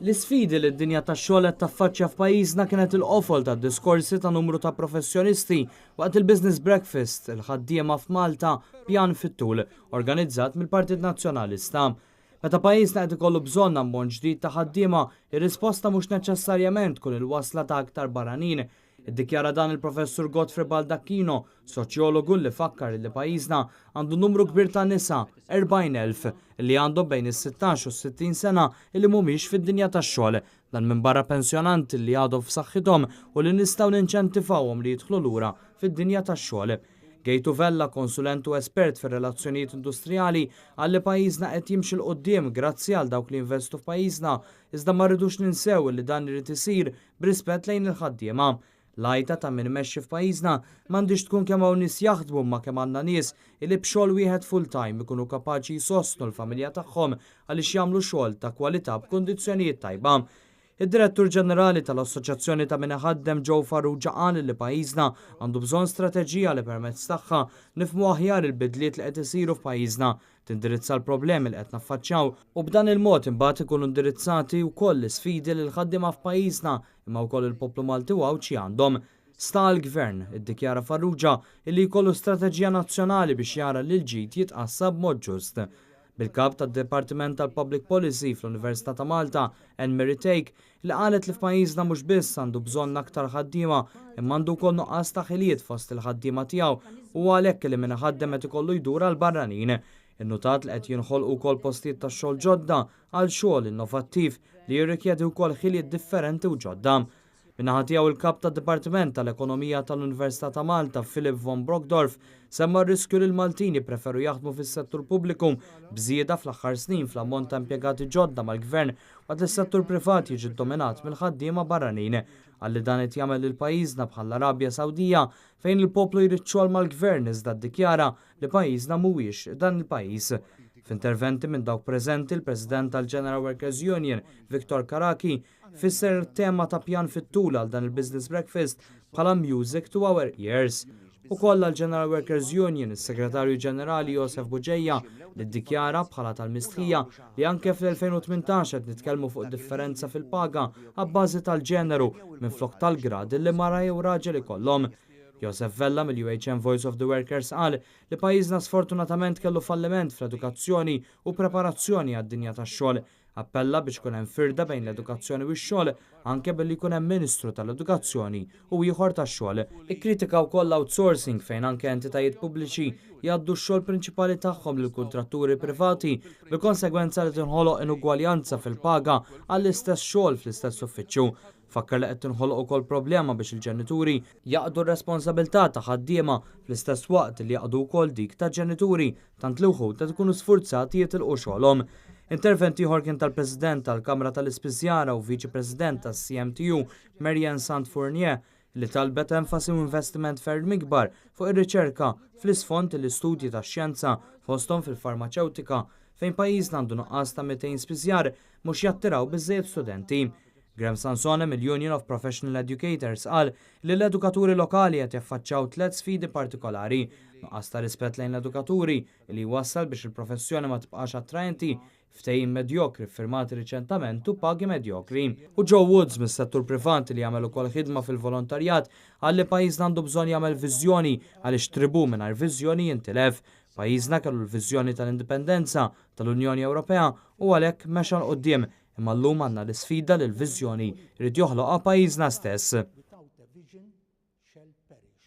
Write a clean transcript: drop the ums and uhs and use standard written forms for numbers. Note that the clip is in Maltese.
L-isfidi li d-dinja tax-xogħol qed taffaċċja f'pajjiżna kienet il-qofol tad-diskorsi ta' numru ta' professjonisti waqt il-Business Breakfast, il-ħaddiema f'Malta, pjan fit-tul, organizzat mill-Partit Nazzjonalista. Meta pajjiżna qed ikollu bżonn ammont ġdid ta' ħaddiema, ir-risposta mhux neċessarjament tkun il-wasla ta' aktar barranin. Iddikjara dan il-Professur Godfrey Baldacchino, soċjologu li fakkar li pajjiżna għandu numru kbir ta' nisa, 40,000, li għandhom bejn is-16 u s-60 sena li mhumiex fid-dinja tax-xogħol. Dan minbarra pensjonanti li għadhom f'saħħithom u li nistgħu ninċentivawhom li jidħlu lura fid-dinja tax-xogħol. Gejtu Vella, konsulent u espert fir-relazzjonijiet industrijali, qal li pajjiżna qed jimxi 'l quddiem grazzi għal dawk li jinvestu f'pajjiżna, iżda ma rridux ninsew li dan irid isir b'rispett lejn il-ħaddiema. L-għajta ta' min imexxi f'pajjiżna m'għandhiex tkun kemm hawn nies jaħdmu imma kemm għandna nies illi b'xogħol wieħed full-time ikunu kapaċi jsostnu l-familja tagħhom għaliex jagħmlu xogħol ta' kwalità b'kundizzjonijiet tajba. Id-Direttur Ġenerali tal-Assoċjazzjoni ta' Min Iħaddem Joe Farrugia qal li pajjiżna għandu bżonn strateġija li permezz tagħha nifhmu aħjar il-bidliet li qed isiru f'pajjiżna, tindirizza l-problemi li qed naffaċċjaw u b'dan il-mod imbagħad ikunu indirizzati wkoll l-isfidi li l-ħaddiema f'pajjiżna imma wkoll il-poplu Malti u Għawdxi għandhom. Sta għall-Gvern, iddikjara Farrugia, illi jkollu strateġija nazzjonali biex jara li l-ġid jitqassam b'mod ġust. Bil-kap tad-Dipartiment tal-Public Policy fl-Università ta' Malta, Anne Mary Thake, li qalet li f'pajjiżna mhux biss għandu bżonn aktar ħaddiema imma għandu wkoll nuqqas ta' ħiliet fost il-ħaddiema tiegħu u għalhekk li min iħaddem qed ikollu jdur għal barranin. Innutat li qed jinħolqu wkoll postijiet ta' xogħol ġodda għal xogħol innovattiv li jirrikjedi wkoll ħiliet differenti u ġodda. Min-naħa tiegħu il-kap tad-Dipartiment tal-Ekonomija tal-Università ta' Malta, Philip von Brockdorff, semma r-riskju li l-Maltin jippreferu jaħdmu fis-settur pubbliku b'żieda fl-aħħar snin fl-ammont ta' impjegati ġodda mal-gvern waqt li s-settur privat jiġi ddominat mill-ħaddiema barranin. Qal li dan qed jagħmel lil pajjiżna bħall-Arabja Sawdija fejn il-poplu jrid xogħol mal-gvern iżda ddikjara li pajjiżna mhuwiex dan il-pajjiż. F'interventi minn dawk preżenti, il-President tal-General Workers Union, Victor Carachi, fisser tema ta' pjan fit-tul għal dan il-Business Breakfast bħala "music to our ears". Ukoll għal General Workers Union, is-Segretarju Ġenerali Josef Bugeja li ddikjara bħala tal-mistħija li anke fl-2018 qed nitkellmu fuq differenza fil-paga abbażi tal-ġeneru minflok tal-grad li mara jew raġel ikollhom. Josef Vella mill-UHM Voice of the Workers qal li pajjiżna sfortunatament kellu falliment fl-edukazzjoni u preparazzjoni għad-dinja tax-xogħol. Appella biex ikun hemm firda bejn l-edukazzjoni u x-xogħol anke billi jkun hemm Ministru tal-Edukazzjoni u ieħor tax-xogħol. Ikkritika wkoll outsourcing fejn anke entitajiet pubbliċi jgħaddu x-xogħol prinċipali tagħhom lil kuntratturi privati bil-konsegwenza li tinħoloq inugwaljanza fil-paga għall-istess xogħol fl-istess uffiċċju. Fakkar li qed tinħoloq ukoll problema biex il-ġenituri jaqdu r-responsabilità ta' ħaddiema fl-istess waqt li jaqdu wkoll dik ta' ġenituri, tant li wħud qed ikunu sfurzati jitilqu xogħolhom. Intervent ieħor kien tal-President tal-Kamra tal-Ispiżjara u Viċi President tas-CMTU, Marianne Sant Fournier, li talbet enfasi u investiment ferm ikbar fuq ir-riċerka fl-isfond l-istudji tax-xjenza, fosthom fil-farmaċewtika, fejn pajjiżna għandu nuqqas ta' 200 spiżjar mhux jattiraw biżejjed studenti. Graham Sansone mill-Union of Professional Educators qal li l-edukaturi lokali qed jaffaċċaw tliet sfidi partikolari: nuqqas ta' rispett lejn l-edukaturi li jwassal biex il-professjoni ma tibqax attraenti, ftehim medjokri firmati riċentament u pagi medjokri. U Joe Woods mis-settur privat li jagħmel ukoll ħidma fil-volontarjat qal li pajjiżna għandu bżonn jagħmel viżjoni għaliex tribu mingħajr viżjoni jintilef. Pajjiżna kellu l-viżjoni tal-indipendenza tal-Unjoni Ewropea u għalhekk mexa 'l quddiem, imma llum għandna l-isfida li l-viżjoni jrid joħloqha pajjiżna stess. Without a vision shall perish.